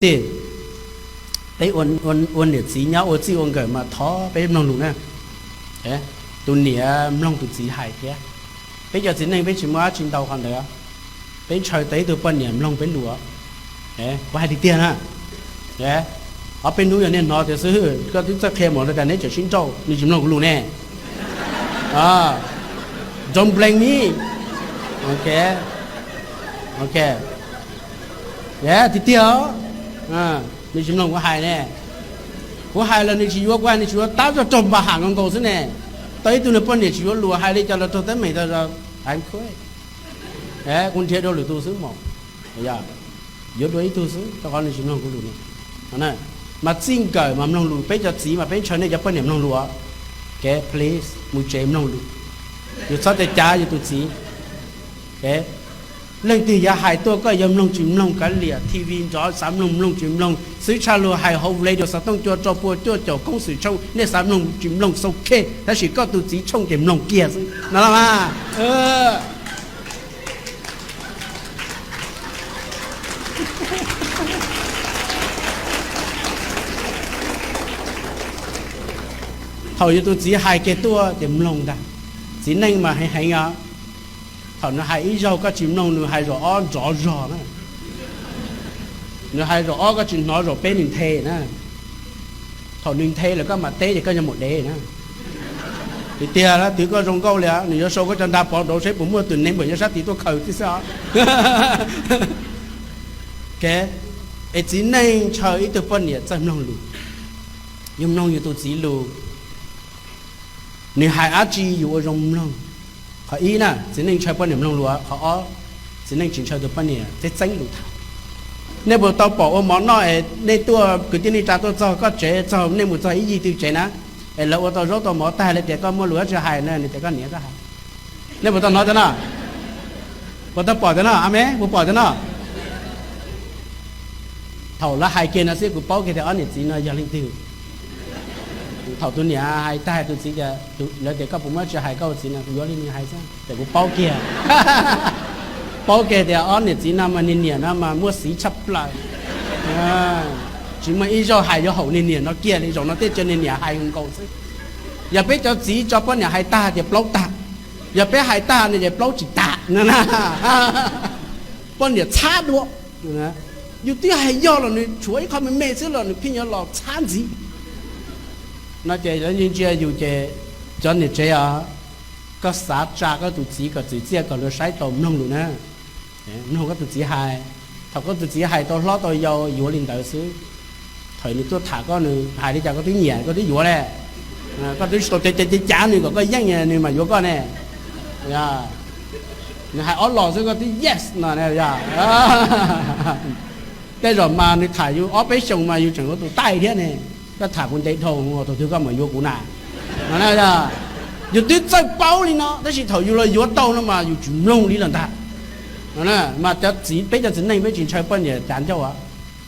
Tej peb ua niam txiv nyob ua txij ua nkawm mas thov peb mloog lus na. Tus niam mloog tus txiv hais thiab. Peb cov txiv neej peb tsis muaj dab tsi ntau qhov ntawd, peb ntshaw tau ib tug poj niam mloog peb lus. Kuv hais tiag tiag na, ob peb hnub yog nej hnov tias xwb, koj twb txawj qhia mus no tas neb tseem sib nrauj, nws tsis mloog kuv lus ne. Don't blame me. Ok, tiag tiag, nws tsis mloog kuv hais ne. Kuv hais los nws tsis yuav, kuv hais nws tsis yuav, tab zog raug npa ham nkaus nkaus xwb ne. Tau ib tug nws poj niam tsis yuav lus hais li cas los raug teeb meem tag zog. Kuv nrhiav dua lwm tus xwb mas, yuav dua ib tug xwb rau qhov nws tsis mloog kuv lus ne. Mas txij nkawm mas mloog lus, peb cov txiv mas peb ntshaw nej cov poj niam mloog lus. Please, mus tsev mloog lus. Yus txhob tias cav yus tus txiv. Leej twg yuav hais tuaj koj yuav mloog tsis mloog kav liam, T V nrov xav mloog mloog tsis mloog xwb, tshaj lug hais hauv radio xov tooj cua rau pua cuaj caum koob xwm tshooj nej xav mloog tsis mloog xau khej, tab sis koj tus txiv tshooj ces mloog kiag xwb no los mas. Thaum yus tus txiv hais kiag tuaj ces mloog ntag. Txiv neej mas heev heev os. Thaum nws hais ib zaug koj tsis mloog, nws hais zaum ob nrov zog na. Nws hais zaum ob koj tsis hnov, zaum peb nws nthe na. Thaum nws nthe lawm koj mam teb ces koj yuav mus dev na. Tiag tiag, twv koj zoo nkauj li, nws yuav sau koj cov nra pov nraud seb puas muaj tus neeg npam nyob sab tid tuaj khaws tib xwb os. Es txiv neej ntshaw ib tug poj niam txawj mloog lus. Yus mloog yus tus txiv lus, nws hais dab tsi yus ua zoo mloog. Qhov ib na, txiv neej ntshaw poj niam mloog lus. Qhov ob, txiv neej tsis ntshaw tus poj niam txeeb txeeb lus tham. Nej puas tau pom ua mov noj es nej tuaj kwv tij neej tsa tuaj txog koj tsev, txog nej mus txog ib yig twg tsev na, es lawv ua tau zaub tau mov tag lawv tias koj muaj lus dab tsi hais na, nws tias koj niam koj hais. Nej puas tau hnov tias no? Puas tau pom tias no? Amees, puas pom tias no? Thaum lawv hais kiag no xwb kuv paub kiag tias ob niam txiv no yog leej twg. Thaum tus niam hais tag tus txiv tias, lawv tias koj puas muaj dab tsi hais koj ua txiv no, kuv yuav li nws hais xwb ces kuv paub kiag. Paub kiag tias ob niam txiv no mas niag niam no mas muaj xiv tshaj plaws, tsis muaj ib zaug hais yuav haum niag niam no kiag li, zaum no tej tsa niag niam hais nkaus xwb. Yog peb cov txiv tso poj niam hais tag tias plaub tag, yog peb hais tag no ces plaub tsis tag no na. Poj niam txhab dua. Yus twb hais yog los nws tshuav ib qho me me xwb los nws pheej yuav los txhab ntxiv. No ces ntsia yus ces cov niam tsev os, koj xav tsa koj tus txiv kom txwm txiaj kom luag saib tau mloog lus na. Mloog koj tus txiv hais. Thaum koj tus txiv hais tau hlob tau yau yuav li ntawd xwb. Thaum nws tuaj tham koj nws hais li cas koj twb nyiam koj twb yuav le. Koj twb tsis tau cav cav cav nws kom koj yeej nws mam yuav koj ne. Nws hais ob los xwb koj twb yes no. Tej zaum mas nws tham yus ob peb xyoos mas yus tseem ua tus taij thiab ne. Koj tham kuv ntev dhau, tus twg koj mam yuav kuv na. Yus twb txawj paub li no tab sis thaum yus los yuav tau no mas yus tsis mloog li lawm ntag. Mas cov txiv, peb cov txiv neej peb tsis ntshaw poj niam cav ncauj,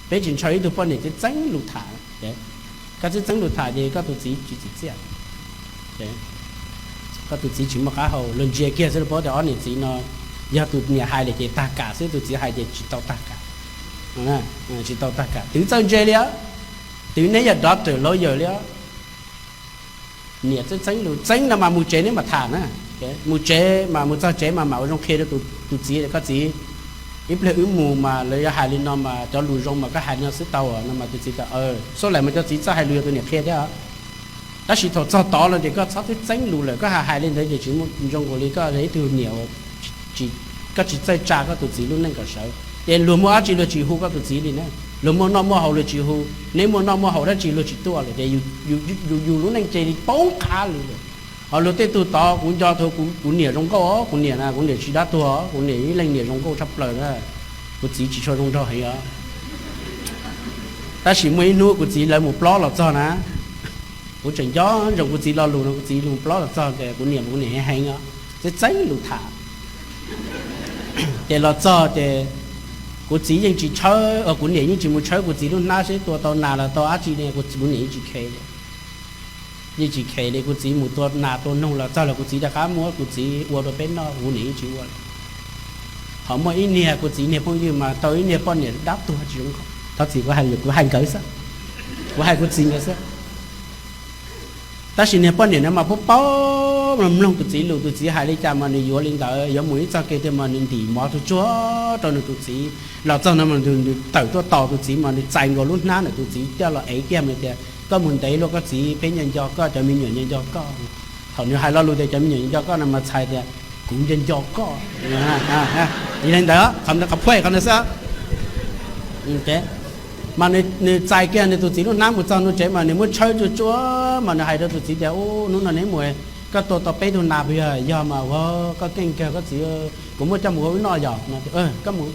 peb tsis ntshaw ib tug poj niam txeeb txeeb lus tham. Koj txeeb txeeb lus tham ces koj tus txiv tsis txwm txiaj. Koj tus txiv tsis muaj qab hau, luag ntsia kiag xwb los paub tias ob niam txiv no, yog tus niam hais lawm ces tag kam xwb, tus txiv hais ces tsis tau tag kam. Tsis tau tag kam, twv txawj ntse li os. Twv neb yog doctor lawyer li os. Niam txeeb txeeb lus txeeb no mas mus tsev neb mam tham na. Mus tsev mas mus txog tsev mas mam ua zoo qhia rau tus txiv tias koj txiv, ib pliag wb mus mas lawv yuav hais li no mas cov lus zoo mas koj hais li no xwb tau no mas tus txiv tias, xub lawm mas cov txiv txawj hais lus yog tus niam qhia thiab. Tab sis thaum txog tod no ces koj txhob twb txeeb lus lawm, koj hais hais li ntawd ces tsis muaj zoo nkaus li koj ib tug niam uas koj tsis txawj tsa koj tus txiv lub neej kom sawv. Ces luag muaj dab tsi luag tsis hu koj tus txiv li na. Luag muaj noj muaj haus luag tsis hu, neb muaj noj muaj haus dab tsi luag tsis tuaj lawm ces yus lub neej cia li poob qab li lawm. Ho luag tej tug tod kuv nco tau kuv niam zoo nkauj os, kuv niam na kuv niam tsis dab tuag, kuv niam ib leej niam zoo nkauj tshaj plaws na. Kuv txiv tsis tshua zoo nraug heev os. Tab sis muaj ib hnub kuv txiv lawv mus plob los txog na, kuv tseem nco ntsoov kuv txiv lo lus no, kuv txiv mus plob los txog tias kuv niam, kuv niam heev heev os, txeeb txeeb lus tham. Ces los txog ces kuv txiv yeej tsis tshawb, kuv niam yeej tsis mus tshawb kuv txiv lub hnab seb tua tau nas los tau dab tsi li, kuv niam yeej tsis khev li. Yeej tsis khev li, kuv txiv mus tua nas tua noog los txog los kuv txiv rov qab muab kuv txiv ua rau peb noj, kuv niam yeej tsis ua li. Ho muaj ib niag kuv txiv niag phooj ywg mas tau ib niag poj niam dab tuag tsis zoo nkauj. Thov txim, kuv hais nkawd xwb, kuv hais kuv txiv nkawd xwb. Tab sis niag poj niam no mas paub paub mloog tus txiv lus, tus txiv hais li cas mas nws yuav li ntawd. Yuav mus ib txog kev tiag mas nws ntim mov tsuag tsuag rau nws tus txiv. Los txog no mas nws tawm tuaj tos tus txiv mas nws txais nkaus lub hnab ntawm tus txiv coj los ev kiag mas tias, koj mus ntev luaj koj txiv, peb nco nco koj, cov me nyuam nco nco koj. Thaum nws hais lo lus tias cov me nyuam nco nco koj no mas txhais tias kuv nco nco koj. Li ntawd, qhov phuaj qhov ntawd xwb. Mas nws txais kiag nws tus txiv lub hnab mus txog ntua tsev mas nws muab tshawb tsuag tsuag mas nws hais rau tus txiv tias, ub, hnub no neb mus, koj tua tau peb tug nas puas yog? Yog mas. Ua, koj keej kawg koj txiv, kuv muab coj mus ua wb noj yom. Koj mus,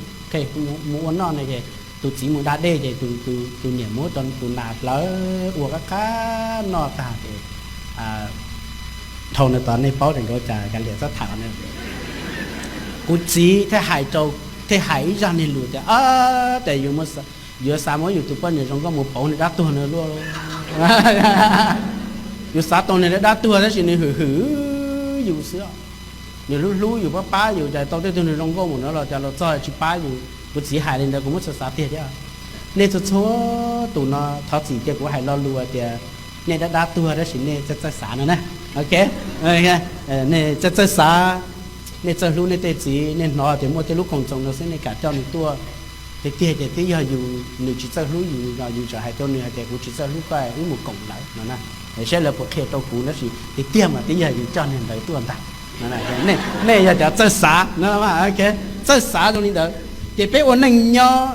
mus ua noj no ces tus txiv mus da dej ces tus niam muab tus nas plawv ua qab qab noj tag ces, dhau no tod nej paub tias nkawd cas liam txoj tham. Kuv txiv thiaj hais rau, thiaj hais ib zaj niag lus tias, tes yuav xav muab yus tus poj niam zoo nkauj mus pauv niag dab tuag no luaj. Yus xav tau niag dab tuag tab sis nws hwm hwm yus xwb, nws hlub hlub yus pab pab yus, cas tau tej tug niag zoo nkauj mus no los cas los txog tsis pab yus. Kuv txiv hais li ntawd kuv muab xav xav tiag thiab. Nej txhua txhua tus no thov txim tias kuv hais lo lus tias nej dab dab tuag tab sis nej txawj txawj xav no na. Ok, nej txawj txawj xav, nej txawj hlub nej tej txiv, nej hnov tias muaj tej lub koom txoos no xwb nej kam coj nws tuaj. Tiag tiag ces twb yog yus, nws tsis txawj hlub yus los yus tseem hais rau nws hais tias kuv tsis txawj hlub koj, wb mus koom lawv no na, saib lawv puas qhia rau kuv, tab sis tiag tiag mas twb yog yus coj niag ntawd tuaj ntag. Nej yog cov txawj xav no, txawj xav zoo li ntawd. Ces peb ua neej nyob,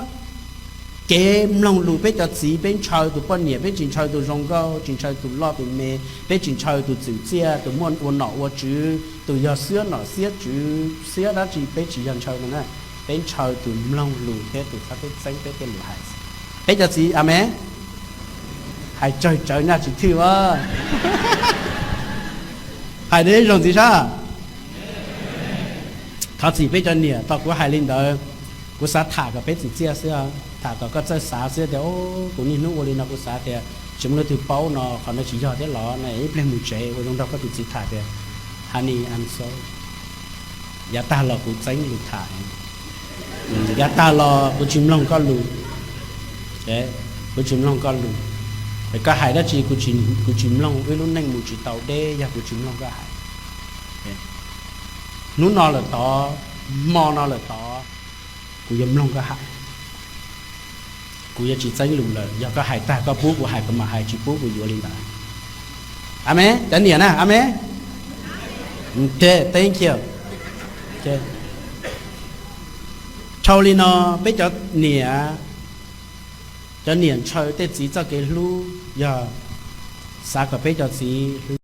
kev mloog lus peb cov txiv, peb ntshaw tus poj niam, peb tsis ntshaw tus zoo nkauj, tsis ntshaw tus loj tus me, peb tsis ntshaw tus txwm txiaj, tus muaj ua nom ua tswv, tus yog xiab nom xiab tswv xiab dab tsi, peb tsis yog ntshaw no na. Peb ntshaw tus mloog lus thiab tus txhob txeeb peb tej lus hais. Peb cov txiv, amees. Hais tsawg tsawv naj tsis thwj a. Hais deb zoo txiv sab. Thov txim peb cov niam thaum kuv hais li ntawd, kuv xav tham kom peb txwm txiaj xwb, tham kom koj txawj xav xwb tias, kuv niaj hnub ua li no kuv xav tias tsis muaj leej twg paub no, qhov no tsis yog thiab los no, ib pliag mus tsev ua zoo nrog koj tus txiv tham tias, honey, I'm sorry, yav tag los kuv txeeb lus tham, yav tag los kuv tsis mloog koj lus, kuv tsis mloog koj lus. Koj hais dab tsi kuv tsis mloog, wb lub neej mus tsis tau deb yog kuv tsis mloog koj hais. Hnub no lawm tod, hmo no lawm tod, kuv yuav mloog koj hais, kuv yuav tsis txeeb lus lawm. Yog koj hais tag koj pub kuv hais kuv mam hais, tsis pub kuv yuav li ntawd. Amees, cov niam na, amees. Thank you. Dhau li no, peb cov niam, cov niam ntshaw tej txiv txoj kev hlub yog xav kom peb cov txiv